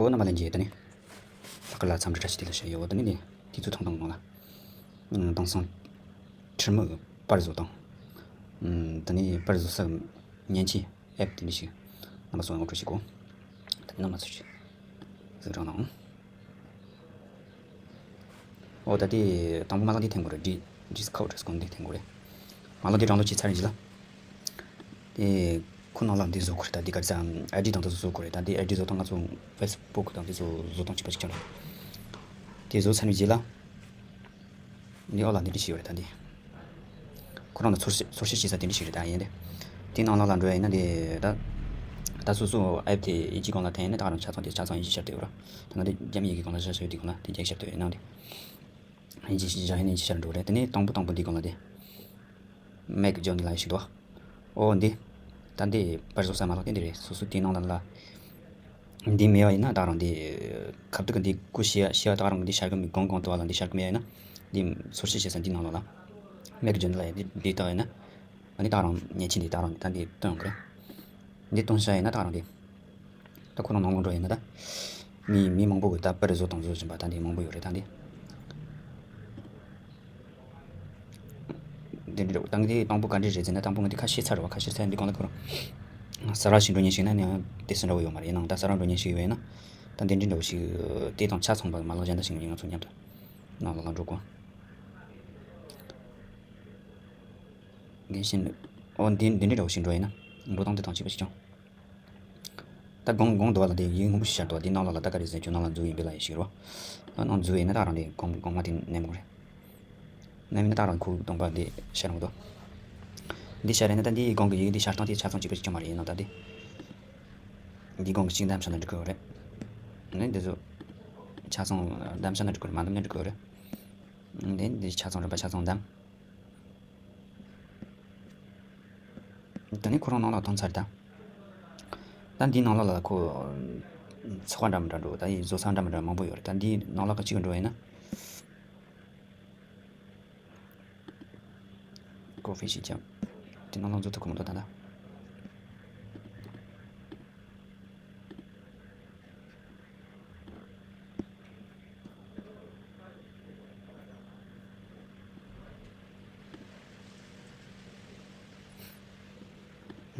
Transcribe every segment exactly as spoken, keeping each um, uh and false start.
འོ་རྣམ་པ་ལྷན་རྒྱས། དེ་ནས་ལྷག་དཀར་ལ་འཚམས་འདྲི་བཀྲ་ཤིས་བདེ་ལེགས་ཞུ་ཡོད། འོ་དེ་ནས་དེ་དུས་ཚོད་ཐུང་ཐུང་ནང་ལ། ཨང་། དེང་སང་ཁྲིར་མི་པར་བཟོ་དང་། ཨང་། དེ་ནས་པར་བཟོ་ས་མཉེན་ཆས་ཨེབ་དེ་འདྲ་ཞིག་རྣམ་པ་ཚོ་ངོ་སྤྲོད་བྱེད་དགོས། ད་ནི་རྣམ་པ་ཚོ་ཞིག་གཟིགས་རོགས་གནང་། འོ་ད་དེ་དང་པོ་མ་ལག་འདི་འཐེན་དགོས་རེད། ཌི་ཌི་སི་ཁའོཌ་ཟེར་གོ་འདི་འཐེན་དགོས་རེད། མ་ལག་འདི་ཌའོན་ལོཌ་བྱས་ཚར་རྗེས་ལ། དེ་ཁོ་ནང་ལ་འདི་བཟོ་དགོས་རེད། ད་འདི་ག་རེ་ཟེར། ཨའི་ཌི་དང་དེ་ཚོ་བཟོ་དགོས་རེད། ད་འདི་ཨའི་ཌི་བཟོ་སྟངས་ང་ཚོ་ཕེ་སི་བུག་དང་དེ་ཚོ་བཟོ་སྟངས་གཅིག་པ་གཅིག་རྐྱང་རེད། དེ་བཟོ་ཚར་བའི་རྗེས་ལ། འདི་འོག་ལ་འདི་འདྲ་ཞིག་ཡོད་རེད། ད་འདི་ཁོ་རང་ལ་ཚོར་ཤེས་ཚོར་ཤེས་བྱེད་ས་དེ་འདྲ་ཞིག་རེད། ད་ཡིན་ཏེ། དེ་ནང་ལོགས་ལ་འགྲོ་ཡ་ཡིན་ན་དེ་ད། ད་སོ་སོ་ཨེབ་དེ་དབྱིན་ཇིའི་སྒང་ལ་འཐེན་ཡིན་ན་ད་ག་རང་ཆ་ཚང་དེ་ཆ་ཚང་དབྱིན་ཇི་ཤར་བསྡད་ཡོད་ར། ད་ང་འདི་རྒྱ་མི་ཡི་གེ་སྒང་ལ་བཞག་བཞག་ཡོད། དེ་སྒང་ལ་དེ་རྒྱ་ཡིག་ཤར་བསྡད་ཡོད་ནང་དེ། དབྱིན་ཇི་ཞིག་བཞག་ཡིན་ན་དབྱིན་ཇི་ཤར་འགྲོ་རེད། དེ་ནས་དང་པོ་དང་པོ་འདི་སྒང་ལ་དེ། མེག་ཇོར་ནལ་ལབ་ཡ་ཞིག་འདུག་འོ་འདི། ད་འདི་པར་བཟོ་ས་མ་ལག་དེ་འདི་རེད། སོ་སོ་དེའི་ནང་ལ་ལ། འདི་མེད་པ་ཡིན་ན་ད་རང་འདི། ཁ་ཐུག་གི་འདི་ཀུ་ཤི་ཡ་ཤི་ཡ་ད་རང་འདི་ཤར་གི་མི་གོང་གོང་དུ་བ་ལ་འདི་ཤར་གི་མེད་ཡ་ཡིན་ན། འདི་ཚོར་ཤེས་བྱེད་ས་འདི་ནང་ལ་ལ། མེག་ཇོར་ནལ་ལབ་ཡ་འདི་འདི་ལྟ་བ་ཡིན་ན། ཨ་ནི་ད་རང་མཉེན་ཆས་འདི་ད་རང་ད་འདི་སྟོན་དགོས་རེད། འདི་སྟོན་བྱ་ཡིན་ན་ད་རང་འདི། ད་ཁོ་རང་ནང་ལོགས་འགྲོ་ཡིན་ན་ད། མི་མི་མང་པོ་གིས་ད་པར་བཟོ་དང་བཟོ་བཞིན་པ་ད་འདི་མང་པོ་ཡོད་རེད་ད་འདི། འདི་འདྲ་ད་འདི་དང་པོ་ག་འདྲ་རེད་ཟེར་ན་དང་པོ་ང་འདི་ཁ་ཕྱེ་ཚར་བ། ཁ་ཕྱེ་ཚར་འདི་གང་ལ་ཁོ་རང་། གསར་པ་ཞིག་འགྲོ་མཁན་ཞིག་ན་ནི་དེ་སུ་འདྲ་བོ་ཡོད་མ་རེད། ཡིན་ནའང་ད་གསར་པ་འགྲོ་མཁན་ཞིག་ཡོད་ཡིན་ན། ད་འདི་འདྲ་འདྲ་བོ་ཞིག་དེ་དང་ཆ་ཚང་པ་མ་ལག་གཞན་དག་ཞིག་ཡིན་ང་ཚོ་མཉམ་དུ་ནང་ལོགས་ལ་འགྲོ་དགོས། འགན་ཤེས་འདུག་འོ་འདི་འདི་འདྲ་འདྲ་བོ་ཞིག་འགྲོ་ཡིན་ན། འགྲོ་སྟངས་དེ་དང་གཅིག་པ་ཞིག་ཀྱང་། ད་གོང་གོང་དུ་བ་ལ་དེ་ཡིག་སྔོན་པོ་ཞིག་ཤར་འདུག་འདི་ནང་ལོགས་ལ་ད་ག་རེ་ཟེར་ཁྱོད་ནང་ལ་འཛུལ་ཡིན་པས་ལ་ཡིན་ཞིག་རོ། ཨ་ནང་འཛུལ་ཡིན་ན་ད་རང་རེ་གོང་གོང་མ་དེ་ནས་མོ་རེད། ནས་མིན་ན་ད་རང་ཁུག་གདོང་པ་འདི་ཤར་འོང་དོ། འདི་ཤར་ཡིན་ན་ད་འདི་གོང་གི་ཡིག་འདི་ཤར་སྟངས་དེ་ཆ་ཚང་གཅིག་པ་ཞིག་ཀྱང་མ་རེད། ཡིན་ནང་ད་འདི། འདི་གོང་གི་གཅིག་འདམ་ཤ་ན་འགྲིག་གི་རེད། ནས་འདི་ཚོ་ཆ་ཚང་འདམ་ཤ་ན་འགྲིག་གི་རེད། མ་འདམ་ན་འགྲིག་གི་རེད། འདི་འདི་ཆ་ཚང་རིམ་པ་ཆ་ཚང་འདམ། ད་ནི་ཁོ་རང་ནང་ལ་ཐོན་ཚར་ད། ད་འདིའི་ནང་ལོགས་ལ་ཁོ། ཚོགས་པ་འདྲ་མི་འདྲ་འགྲོ། ད་ཡི་བཟོ་ས་འདྲ་མི་འདྲ་མང་པོ་ཡོད་རེད། ད་འདིའི་ནང་ལོགས་ཀྱི་གཅིག་འགྲོ་ཡིན་ན། ཀོ་ཕི་ཞིག་ཀྱང་། དེ་ནང་ལོགས་འཛུལ་ཐུབ་ཀྱི་མི་འདུག་ད་ལྟ།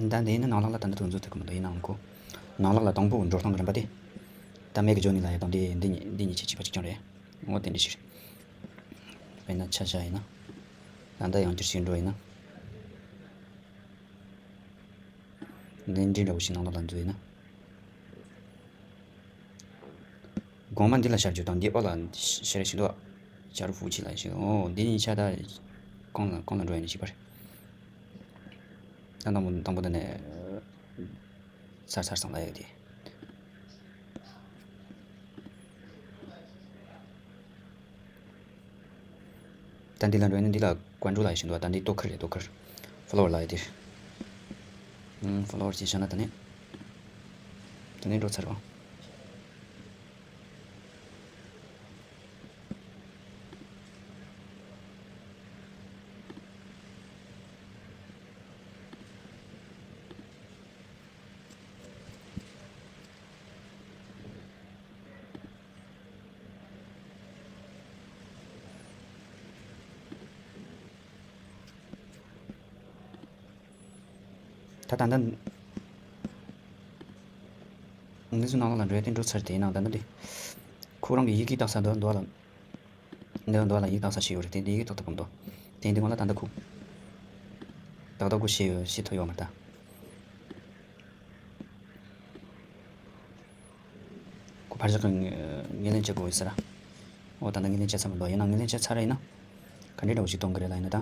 ད་འདི་ནི་ནང་ལོགས་ལ་ད་འདི་ཐོན་འཛུལ་ཐུབ་ཀྱི་མི་འདུག་ཡིན་ནའང་ཁོ། ནང་ལོགས་ལ་དང་པོ་འགྲོ་སྟངས་ཀྱི་རིམ་པ་དེ། ད་མེག་ཇོར་ནལ་ལབ་ཡ་དང་འདི་འདི་གཉིས་འདི་གཉིས་ཆེ་ཆེ་བ་གཅིག་ཀྱང་རེད། འོ་དེ་འདྲ་ཞིག་རེད། དཔེར་ན་ཆ་བཞག་ཡིན་ན། ད་ལྟ་ཡང་བསྐྱར་ཞིག་འགྲོ་ཡིན་ན། འདི་འདྲ་འདྲ་བོ་ཞིག་ནང་ལོགས་ལ་འཛུལ་ཡིན་ན། གོང་མ་འདི་ལ་ཤར་རྒྱུ་དང་འདི་འོག་ལ་ཤར་ཞིག་འདུག་ཅར་ཧྥུ་ཆི་ལ་ཞིག་འོ་འདི་གཉིས་ཆ་ད་གང་ལ་གང་ལ་འགྲོ་ཡ་ནི་ཞིག་པར། ད་དང་པོ་དང་པོ་ད་ནས་ཚར་ཚར་སོང་ལ་ཡོད་དེ། ད་འདི་ལ་འགྲོ་ཡིན་ན་འདི་ལ་ཀོན་ཀྲོལ་ལ་ཡི་ཞིག་འདུག་ད་འདི་ཏོ་ཁར་རེད། ཏོ་ཁར་ཕོ་ལོ་ཝར་ལ་ཡི་དེར། ཕོ་ལོ་ཝར་ཅིག་བཞག་ན་ད་ནི། ད་ནི་འགྲོ་ཚར་བ། ད་ད་ལྟ། འདི་ཚོ་ནང་ལོགས་ལ་འགྲོ་ཡ་དེ་འགྲོ་ཚར་དེ་ནང་ད་ལྟ་འདི། ཁོ་རང་གི་ཡི་གེ་བཏགས་ས་འདུག་འདུག་ལ། འདི་འདུག་ལ་ཡིག་བཏགས་ས་ཞིག་ཡོད་རེད། དེ་འདི་ཡི་གེ་བཏགས་ཐུབ་ཀྱི་མི་འདུག་དེ་འདི་སྔོན་ལ་ད་ལྟ་ཁུག་ཏག་ཏག་ཁུག་ཤེས་ཡོད་ཤེས་ཐུབ་ཡོད་མ་རེད་ད། ཁོ་ཕར་ཞོག་གི་ངོས་ལེན་བྱེད་དགོས་ཡོད་ཟེར་ར། འོ་ད་ལྟ་ངོས་ལེན་བྱེད་ཚར་མི་འདུག་ཡིན་ན་ངོས་ལེན་བྱེད་ཚར་ར་ཡིན་ན། ག་འདྲའི་འདྲ་བོ་ཞིག་གཏོང་གི་རེད་ལ་ཡིན་ན་ད།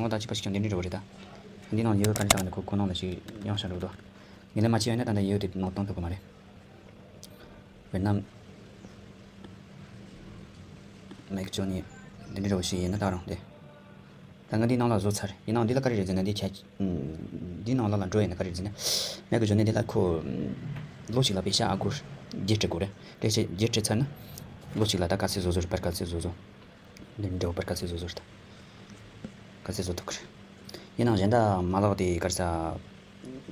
འོ་ད་གཅིག་པ་ཞིག་ཀྱང་འདི་འདྲའི་འདྲ་བོ་རེད་ད། འདི་ནང་ཡོད་ག་རེ་བཏང་ནས་ཁོ་ཁོ་ནང་ལ་ཞིག་ཡང་ཤར་འགྲོ་འདུག་ངོས་ལེན་མ་བྱས་ཡོད་ན་ད་ལྟ་ཡོད་དེ་ནང་གཏོང་ཐུབ་ཀྱི་མ་རེད། དཔེར་ན། མེག་ཇོར་ནལ་འདི་འདྲའི་འདྲ་བོ་ཞིག་ཡིན་ན་ད་རུང་དེ། ད་ང་འདི་ནང་ལ་བཟོ་ཚར། ཡིན་ནའང་འདི་ལ་ག་རེ་རེད་ཟེར་ན་འདི་ཁྱད། འདི་ནང་ལ་ལ་འགྲོ་ཡིན་ན་ག་རེ་རེད་ཟེར་ན། མེག་ཇོར་ནལ་འདི་ལ་ཁོ། ལོ་གཅིག་ལ་པེ་ཤ་ཨ་སྒོར། བརྒྱད་སྤྲད་དགོས་རེད། བརྒྱད་སྤྲད་བརྒྱད་སྤྲད་ཚར་ན། ལོ་གཅིག་ལ་ད་དཀའ་ཚེགས་བཟོ་བཟོ་རེད། པར་དཀའ་ཚེགས་བཟོ་བཟོ། འདི་འདྲ་བོ་པར་དཀའ་ཚེགས་བཟོ་བཟོ་རེད་ད། དཀའ་ཚེགས་བཟོ་ཐུབ་ཀྱི་རེད། ཡིན་ནའང་གཞན་དག་མ་ལག་དེ་ག་རེ་ཟ།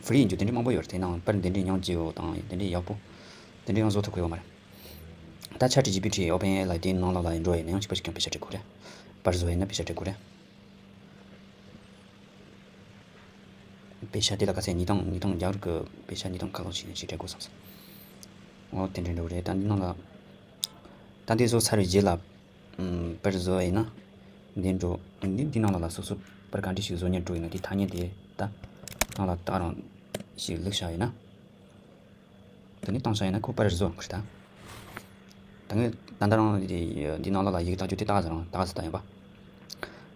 ཧྥི་རི་ཡིན་རྒྱུ་དེ་འདྲའི་མང་པོ་ཡོད་རེད། དེ་ནང་པར་འདི་འདྲའི་ཉུང་ཇི་ཡོད་དང་དེ་འདྲའི་ཡག་པོ་དེ་འདྲའི་ཡང་བཟོ་ཐུབ་ཀྱི་ཡོད་མ་རེད། ད་ཆ་ཊི་ཇི་པི་ཊི་ཨོ་པན་ཨེ་ཨའི་དེའི་ནང་ལོགས་ལ་ཡིན་འགྲོ་ཡིན་ན་ཡང་གཅིག་པ་གཅིག་རྐྱང་པེ་ཤ་སྤྲད་དགོས་རེད། པར་བཟོ་ཡིན་ན་པེ་ཤ་སྤྲད་དགོས་རེད། པེ་ཤ་དེ་ལ་ག་ཚད་ཉིས་སྟོང་ཉིས་སྟོང་རྒྱ་གར་གྱི་པེ་ཤ་ཉིས་སྟོང་ཁ་ལོ་ཞིག་ཞིག་སྤྲད་དགོས་བསམ་སོང་། འོ་དེ་འདྲ་འགྲོ་རེད། ད་འདི་ནང་ལ་ད་འདི་བཟོ་ཚར་བའི་རྗེས་ལ་ཨམ་པར་བཟོ་ཡིན་ན་འདི་འགྲོ། འདི་འདི་ནང་ལ་ལ་སོ་སོ་པར་ག་འདྲ་ཞིག་བཟོ་སྙིང་འདོད་ཡོད་ན་དེ་ཐ་སྙད་དེ་ད་ནང་ལ་ད་རང་ཞིག་བླུགས་བཞག་ཡིན་ན། དེ་ནས་བཏང་བཞག་ཡིན་ན་ཁོ་པར་བཟོ་ཡོང་གི་རེད་ད། ད་ངས་ད་ལྟ་རང་འདི་འདི་ནང་ལོགས་ལ་ཡིག་བཏགས་རྒྱུ་དེ་ཏག་ཙམ་རང་ཏག་ཙམ་བཏགས་ཡིན་པ།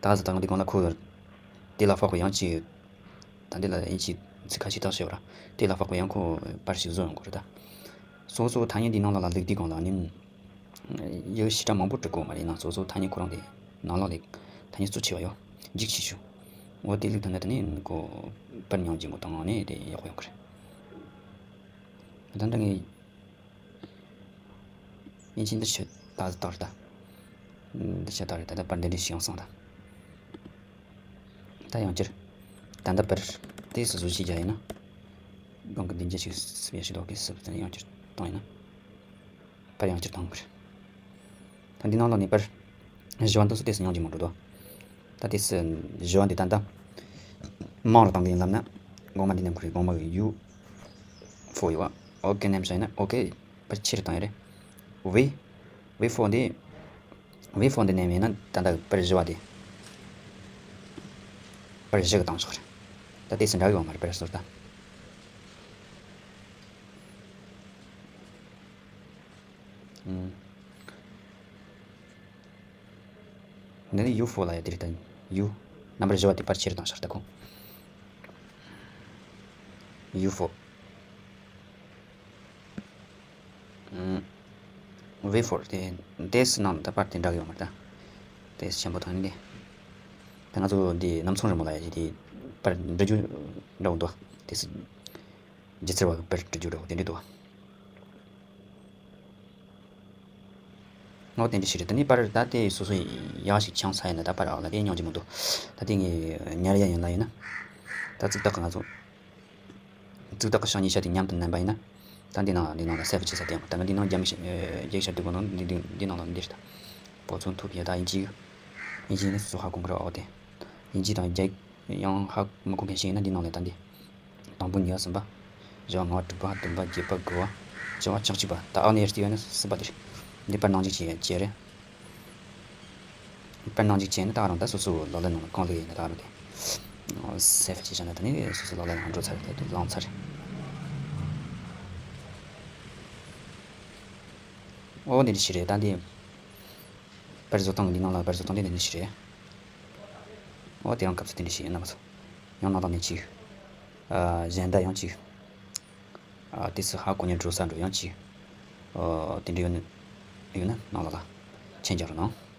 ཏག་ཙམ་བཏགས་འདི་གང་ལ་ཁོ་དེ་ལ་དཔག་པའི་ཡང་ཅིག་ད་འདི་ལ་ཡིན་ཅིག་ཚིག་ཁ་ཤས་བཏགས་ཤེས་བ་ར། དེ་ལ་དཔག་པའི་ཡང་ཁོ་པར་ཞིག་བཟོ་ཡོང་གི་རེད་ད། སོ་སོ་ཐ་སྙད་འདི་ནང་ལོགས་ལ་བླུགས་དུས་གང་ལ་ནི་ཡིག་ཞེ་དྲག་མང་པོ་འབྲི་དགོས་མ་རེད། ནང་སོ་སོ་ཐ་སྙད་ཁོ་རང་དེ་ནང་ལོགས་ལ་ཐ་སྙད་གཙོ་ཆེ་བ་ཡོད་འཇིག་ཆེ་ཤོས། འོ་དེ་བླུགས་ཐུབ་ན་དེ་ནས་ཁོ་པར་ཉུང་ཇི་མོ་བཏང་ནས་དེ་ཡག་པོ་ཡོང་གི་རེད། ད་འདི་ངས་ཡིན་ཕྱིན་འདི་ཆུ་ད་ལྟ་ད་ལྟ་འདི་ཆུ་ད་རེད། ད་ལྟ་པར་འདི་འདྲ་ཞིག་ཡོང་སོང་ད། ད་ཡང་བསྐྱར་ད་ལྟ་པར་དེ་སུ་བཟོ་ཞིག་རྒྱག་ཡིན་ན་གང་གི་འདི་འཇལ་ཞིག་སུབ་ཡ་ཞིག་ལོག་གི་སུབ་ཡང་བསྐྱར་བཏང་ཡིན་ན། པར་ཡང་བསྐྱར་བཏང་དགོས་རེད། ད་འདི་ནང་ལོགས་ནས་པར་བཞི་བ་འདི་སུ་དེ་སུ་ཡང་གི་མ་འགྲོ་དོ། ད་དེ་སུ་བཞི་བ་འདི་ད་ལྟ་མང་རུ་བཏང་གི་ཡིན་ལབ་ན་གོང་མ་འདི་ནས་ཁུར་གོང་མ་གི་ཡུ་ཧྥོ་ཡོད་བ། ཨོ་ཀེ་ནས་བྱས་ན་ཨོ་ཀེ་པར་ཆེ་རུ་བཏང་ཡོད་རེད། ཝེ་ཝེ་ཧྥོ་འདི་ཝེ་ཧྥོ་འདི་ནས་མིན་ན་ད་ལྟ་པར་བཞི་བ་འདི་པར་བཞི་གི་བཏང་ཆོག་རེད། ད་དེ་སུ་འདྲ་གི་ཡོད་མ་རེད་པར་སོར་ད། འདི་ནི་ཡུ་ཧྥོ་ལ་ཡ་དེ་རེད་ད། ཡུ་རྣམ་པར་བཞི་བ་དེ་པར་ཆེ་རུ་བཏང་ཤག་ད་ཁོ། ཡུ་ཧྥོ། ཝེ་ཧྥོ་དེ་དེ་སུ་ནང་ད་པར་དེ་འདྲ་གི་ཡོད་མ་རེད་ད། དེ་ཆེན་པོ་ཐོན་ནི་དེ། ད་ང་ཚོ་འདི་ནམ་ཚོང་རི་མོ་ལ་ཡ་ཞིག་དེ་པར་འབྲི་རྒྱུ་འདྲ་བོ་འདུག་དེ་སུ་སྒྱུ་རྩལ་བ་གི་པར་འབྲི་རྒྱུ་འདྲ་བོ་དེ་འདྲ་འདུག་ངོ་དེ་འདྲ་ཞིག་རེད། ད་ནི་པར་ད་དེ་སོ་སོ་ཡག་ཞིག་འཆང་ས་ཡིན་ན་ད་པར་ཨ་ལ་དེ་ཉོ་རྒྱུ་མི་འདུག་ད་དེ་ངས་ཉར་ཡ་ཡིན་ལ་ཡིན་ན། ད་ཙིག་ཏག་གི་ང་ཚོ་ཙིག་ཏག་གི་ཤོག་ཉིས་ཤ་དེ་མཉམ་དུ་མནན་པ་ཡིན་ན། ད་འདི་ནང་འདི་ནང་ལ་སེབ་བྱེད་ས་དེ་ཡང་ད་ང་འདི་ནང་རྒྱ་མི་ཤ་རྒྱ་ཤ་དུ་གོ་ནང་འདི་འདི་འདི་ནང་ལ་འདི་རེད་ད། བོ་ཚོན་ཐུབ་ཡ་ད་ཡིན་གཅིག་ཡིན་གཅིག་ནི་སོ་སོ་ཧ་གོ་གི་རེད། ཨོ་དེ་ཡིན་གཅིག་དང་རྒྱ་ཡང་ཧ་མི་གོ་མཁན་ཞིག་ཡིན་ན་འདི་ནང་ལ་ད་འདི། དང་པོ་གཉིས་པ་གསུམ་པ། བཞི་པ་ལྔ་པ་དྲུག་པ་བདུན་པ་བརྒྱད་པ་དགུ་པ། བཅུ་པ་ཆག་གཅིག་པ་ད་ཨ་ནེ་ཡར་ཏི་ཡོད་ན་གསུམ་པ་དེ་རེད། འདི་པར་ནང་འཇུག་བྱེད་ཡ་བྱེད་རེད། པར་ནང་འཇུག་བྱས་ན་ད་རང་ད་སོ་སོ་ལག་ལེན་ནང་ལ་གང་ལེགས་ཡིན་ན་ད་རང་དེ། སེབ་བྱས་བཞག་ན་ད་ནི་སོ་སོ་ལག་ལེན་ནང་འགྲོ་ཚར་རེད་ད་དུ་བླངས་ཚར་རེད། ཨོ་འདི་འདྲ་ཞིག་རེད་ད་འདི། པར་བཟོ་སྟངས་འདི་ནང་ལ་པར་བཟོ་སྟངས་འདི་འདི་འདྲ་ཞིག་རེད། ཨོ་དེ་རང་སྐབས་སུ་དེ་འདྲ་ཞིག་ཡིན་ན་མ་ཚོ། ཡང་ནང་ལ་ནས་ཅིག་ཨ་གཞན་དག་ཡང་ཅིག་ཨ་དེ་སུ་ཧ་གོ་ཉན་འགྲོ་ས་འགྲོ་ཡང་ཅིག་ཨོ་དེ་འདྲ་ཡོད་ན་ཡོད་ན་ནང་ལ་ལ་མཆན་རྒྱག་རོགས་གནང་།